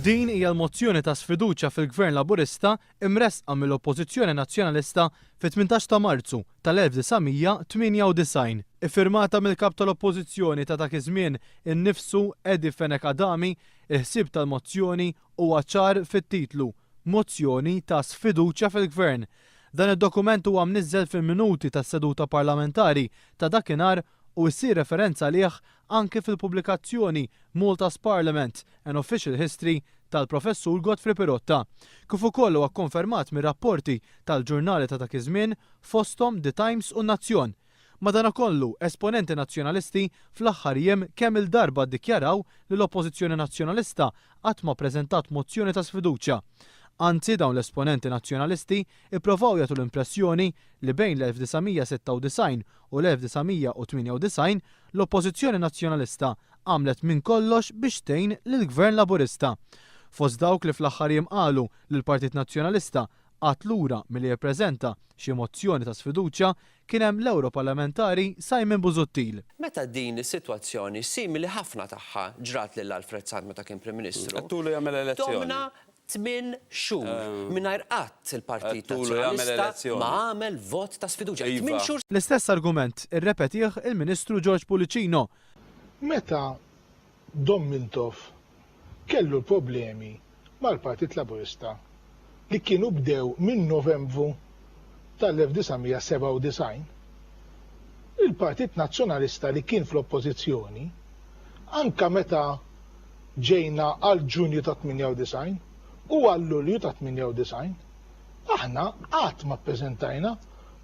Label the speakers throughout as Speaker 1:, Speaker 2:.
Speaker 1: Din hija l-mozzjoni ta' sfiduċja fil-Gvern Laburista imressqa mill-Oppożizzjoni Nazzjonalista fit-18 ta' Marzu tal-1998. Iffirmata mill-Kap tal-Oppożizzjoni ta' dak iż-żmien innifsu Eddie Fenech Adami, il-ħsieb tal-mozzjoni huwa ċar fit-titlu, Mozzjoni ta' sfiduċja fil-Gvern. Dan id-dokument huwa mniżżel fil-minuti tas-seduta parlamentari ta' dakinhar u issir referenza għalih anki fil-pubblikazzjoni Malta's Parliament, An Official History tal-Professur Godfrey Pirotta, kif ukoll huwa kkonfermat mir-rapporti tal-ġurnali ta' dak iż-żmien fosthom The Times u N-Nazzjon. Madanakollu, esponenti Nazzjonalisti fl-aħħar jiem kemm-il darba ddikjaraw li l-Oppożizzjoni Nazzjonalista qatt ma ppreżentat mozzjoni ta' sfiduċja. Anzi dawn l-esponenti Nazzjonalisti ipprovaw jagħtu l-impressjoni li bejn l-1996 u l-1998 l-Oppożizzjoni Nazzjonalista għamlet minn kollox biex tgħin lill-Gvern Laburista. Fost dawk li fl-aħħar jiem qalu li l-Partit Nazzjonalista qagħad lura milli jippreżenta xi mozzjoni ta' sfiduċja kien hemm l-Ewroparlamentari Simon Busuttil.
Speaker 2: Meta din is-sitwazzjoni simili ħafna tagħha ġrat lil Alfred Sant meta kien Prim Ministru,
Speaker 3: Għedtulu jagħmel elezzjoni.
Speaker 2: domna tminn xhur mingħajr qatt il-Partit
Speaker 3: Għedtulu jagħmel
Speaker 2: Nazzjonalista
Speaker 3: elezzjoni.
Speaker 2: ma għamel vot ta' sfiduċja.
Speaker 3: Iva.
Speaker 2: Tminn xhur
Speaker 1: L-istess argument irrepetih il-Ministru George Pullicino.
Speaker 4: Meta Dom Mintoff kellu l-problemi mal-Partit Laburista li kienu bdew minn Novembru tal-1997, il-Partit Nazzjonalista li kien fl-Oppożizzjoni, anke meta ġejna għal Ġunju tat-98 u għal Lulju tat-98, aħna qatt ma ppreżentajna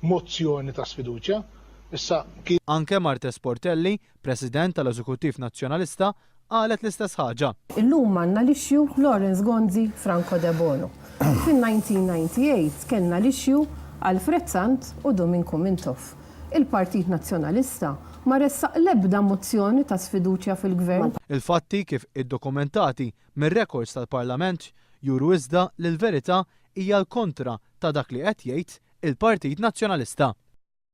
Speaker 4: mozzjoni ta' sfiduċja. Issa kien.
Speaker 1: Anke Marthese Portelli, President tal-Eżekuttiv Nazzjonalista, qalet l-istess ħaġa.
Speaker 5: Illum għandna l-issue Lawrence Gonzi, Franco Debono. Fin-1998 kellna l-issue Alfred Sant u Duminku Mintoff. Il-Partit Nazzjonalista ma ressaq l-ebda mozzjoni ta' sfiduċja fil-Gvern.
Speaker 1: Il-fatti kif iddokumentati mir-rekords tal-Parlament juru iżda li l-verità hija l-kontra ta' dak li qed jgħid il-Partit Nazzjonalista.